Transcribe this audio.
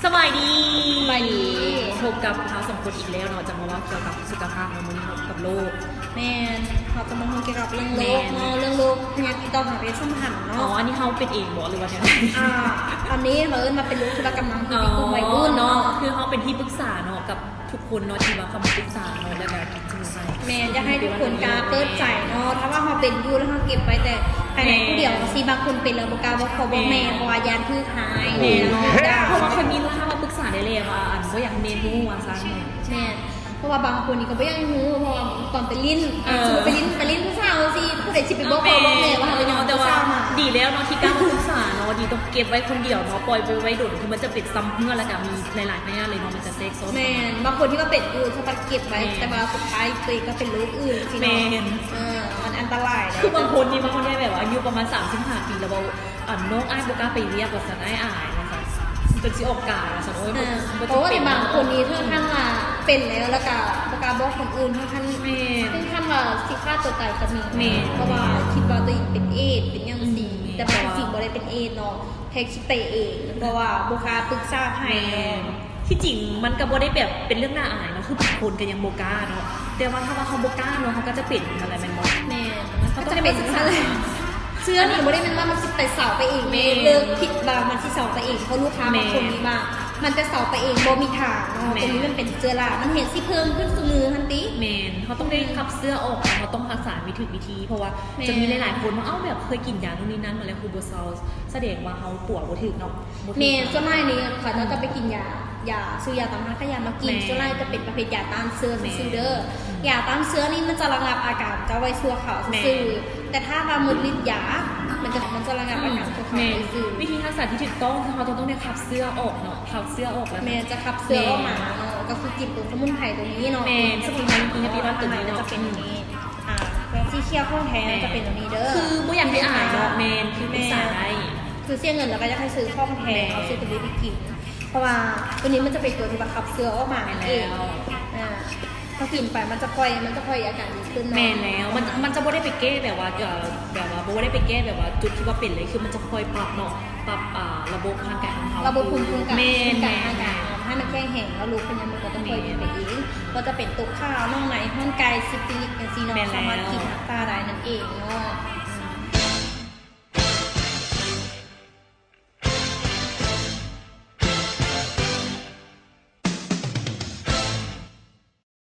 ສະບາຍດີ ສະບາຍດີ ພົບກັບພວກເຮົາສອງຄົນອີກແລ້ວເນາະ ຈະມາເວົ້າກ່ຽວກັບສຸຂະພາບເນາະ ມື້ນີ້ເຮົາກັບໂລກ ແມ່ນ ເຮົາຈະມາເວົ້າກ່ຽວກັບເລື່ອງໂລກເນາະ ເລື່ອງໂລກພະຍາທິຕໍ່ຫາເພດສຳພັນເນາະ ອໍ ອັນນີ້ເຮົາເປັນເອງບໍ ຫຼືວ່າແນວໃດ? ອ່າ ອັນນີ້ເຮົາເອີ້ນວ່າເປັນໂລກທີ່ວ່າກຳລັງຮິດໃສ່ກຸ່ມໄວລຸ້ນເນາະ ເນາະ ຄືເຮົາເປັນທີ່ປຶກສາເນາະ ກັບທຸກຄົນເນາະ ທີ່ວ່າເຂົ້າມາປຶກສາເນາະ ແລ້ວກໍ ແມ່ນ ຢາກໃຫ້ທຸກຄົນກ້າເປີດໃຈເນາະ ຖ້າວ່າເຮົາເປັນຢູ່ ແລ້ວເຮົາເກັບໄວ້ແຕ່ພາຍໃນຜູ້ດຽວ ຊິບາງຄົນເປັນແລ້ວບໍ່ກ້າບອກພໍ່ບອກແມ່ ເພາະວ່າຢ້ານຖືກຮ້າຍ ແມ່ນ ເພາະວ່າເຄີຍມີລາວມາປຶກສາໄດ້ແລ້ວວ່າ ອັນ ບໍ່ຢາກໃຫ້ແມ່ຮູ້ວ່າຊັ້ນ ແມ່ນ ເພາະວ່າບາງຄົນນີ້ກໍບໍ່ຢາກໃຫ້ຮູ້ ເພາະວ່າຕອນໄປຫຼິ້ນ ເອີ ສົມມຸດໄປຫຼິ້ນ ໄປຫຼິ້ນຜູ້ສາວຊິ ຜູ້ໃດຊິໄປບອກພໍ່ບອກແມ່ວ່າເຮົາໄປຍ້ອນຜູ້ສາວມາ ດີແລ້ວເນາະ ທີ່ກ້າປຶກສາເນາະ ດີຕ້ອງເກັບໄວ້ຄົນດຽວເນາະ ປ່ອຍໄວ້ດົນ ຄືມັນຈະເປັນຊຳເຮື້ອ ແລ້ວກໍມີຫຼາຍໆພະຍາດເລີຍເນາະ ມັນຈະ ແຊກຊ້ອນ ແມ່ນ ບາງຄົນທີ່ວ່າເປັນຢູ່ ສາມາດເກັບໄວ້ ແຕ່ວ່າສຸດທ້າຍຕົວເອງກໍເປັນໂລກອື່ນຊີ້ເນາະ ແມ່ນ ເອີ ມັນອັນຕະລາຍ ຄືບາງຄົນນີ້ ບາງຄົນນີ້ແບບວ່າອາຍຸປະມານສາມສິບຫ້າປີ ແລ້ວເວົ້າ ອັນ ນ້ອງອ້າຍບໍ່ກ້າໄປວຽກວ່າຊັ້ນ ອ້າຍອາຍວ່າຊັ້ນ ຈົນຊິອອກການວ່າຊັ້ນ ໂອ້ຍ ບໍ່ ບໍ່ຈຳເປັນ ບາງຄົນນີ້ເຖິງຂັ້ນວ່າເປັນແລ້ວ ແລ້ວກໍບໍ່ກ້າບອກຄົນອື່ນ ເຖິງຂັ້ນ ແມ່ນ ເຖິງຂັ້ນວ່າຊິຂ້າຕົວຕາຍກໍມີ ແມ່ນ ເພາະວ່າຄິດວ່າຕົວເອງເປັນເອດ ເປັນຫຍັງຊີ້ ແຕ່ວ່າທີ່ຈິງບໍ່ໄດ້ເປັນເອດເນາະ ແຕ່ຄິດໄປເອງ ເພາະວ່າບໍ່ກ້າປຶກສາໃຜເນາະ ທີ່ຈິງມັນກໍບໍ່ໄດ້ແບບເປັນເລື່ອງໜ້າອາຍເນາະ ຄືບາງຄົນກໍຍັງບໍ່ກ້າເນາະ ແຕ່ວ່າຖ້າວ່າເຮົາບໍ່ກ້າເນາະ ເຮົາກໍຈະເປັນຫັ້ນແຫຼະ ແມ່ນບໍ່? ແມ່ນ ເຮົາຕ້ອງໄດ້ມາສຶກສາ ເຊື້ອນີ້ບໍ່ໄດ້ແມ່ນວ່າມັນຊິໄປເຊົາໄປເອງເດ້ ເລີກຄິດວ່າມັນຊິເຊົາໄປເອງ ເພາະລູກຄ້າບາງຄົນນີ້ວ່າມັນຈະເຊົາໄປເອງ ບໍ່ມີທາງເນາະ ຕົວນີ້ມັນເປັນເຊື້ອລາ ມັນແຮ່ງຊິເພີ່ມຂຶ້ນຊຸມື້ຫັ້ນຕິ ແມ່ນ ເຮົາຕ້ອງໄດ້ຂັບເຊື້ອອອກ ເຮົາຕ້ອງຮັກສາວິຖືກວິທີ ເພາະວ່າຈະມີຫຼາຍໆຄົນວ່າ ເອົ້າ ແບບເຄີຍກິນຢາໂນ່ນນີ້ນັ້ນມາແລ້ວ ຄືບໍ່ເຊົາ ສະແດງວ່າເຮົາປົວບໍ່ຖືກເນາະ ແມ່ນ ສ່ວນຫຼາຍນີ້ເຂົາເຈົ້າຈະໄປກິນຢາ ຢາ ຊື້ຢາຕາມຮ້ານຂາຍຢາມາກິນ ສ່ວນຫຼາຍຈະເປັນປະເພດຢາຕ້ານເຊື້ອຊື່ໆເດີ ຢາຕ້ານເຊື້ອນີ້ມັນຈະລະງັບອາການເຈົ້າໄວ້ຊົ່ວຄາວຊື່ໆ ແຕ່ຖ້າວ່າໝົດລິດຢາ ມັນຈະ ມັນຈະລະງັບອາການຊົ່ວຄາວຊື່ໆ ວິທີຮັກສາທີ່ຖືກຕ້ອງຄືເຮົາຈະຕ້ອງໄດ້ຂັບເຊື້ອອອກເນາະ ຂັບເຊື້ອອອກແລ້ວ ແມ່ນ ຈະຂັບເຊື້ອອອກມາເນາະ ກໍຄືກິນຕົວສະໝຸນໄພຕົວນີ້ເນາະ ແມ່ນ ສະໝຸນໄພທີ່ເຮົາກິນ ມັນຈະເປັນ ອ່າ ແລ້ວສີຂຽວຂອງແທ້ມັນຈະເປັນແບບນີ້ເດີ ຄືບໍ່ຢາກໃຫ້ອາຍເນາະ ແມ່ນ ຄືປຶກສາໄດ້ ຄືເສຍເງິນແລ້ວກໍຢາກໃຫ້ຊື້ຂອງແທ້ເນາະ ຊື້ຕົວນີ້ໄປກິນ ເພາະວ່າຕົວນີ້ມັນຈະເປັນຕົວທີ່ວ່າຂັບເຊື້ອອອກມານັ້ນເອງ ອ່າ ເຮົາກິນໄປມັນຈະຄ່ອຍ ມັນຈະຄ່ອຍອາການດີຂຶ້ນເນາະ ແມ່ນແລ້ວ ມັນ ມັນຈະບໍ່ໄດ້ໄປແກ້ແບບວ່າ ເອີ ແບບວ່າບໍ່ໄດ້ໄປແກ້ແບບວ່າຈຸດທີ່ວ່າເປັນເລີຍ ຄືມັນຈະຄ່ອຍປັບເນາະ ປັບ ອ່າ ລະບົບຮ່າງກາຍຂອງເຮົາ ລະບົບພູມຄຸ້ມກັນ ແພູມກັນຮ່າງກາຍເຮົາ ໃຫ້ມັນແຂງແຮງ ແລ້ວໂລກພະຍາດມັນກໍຈະຄ່ອຍເປັນໄປເອງ ບໍ່ຈະເປັນຕົກຂາວ ໜອງໃນ ຮ້ອນໄກ່ ຊິຟິລິດ ຈັ່ງຊີ້ເນາະ ສາມາດກິນຮັກສາໄດ້ນັ້ນເອງເນາະ.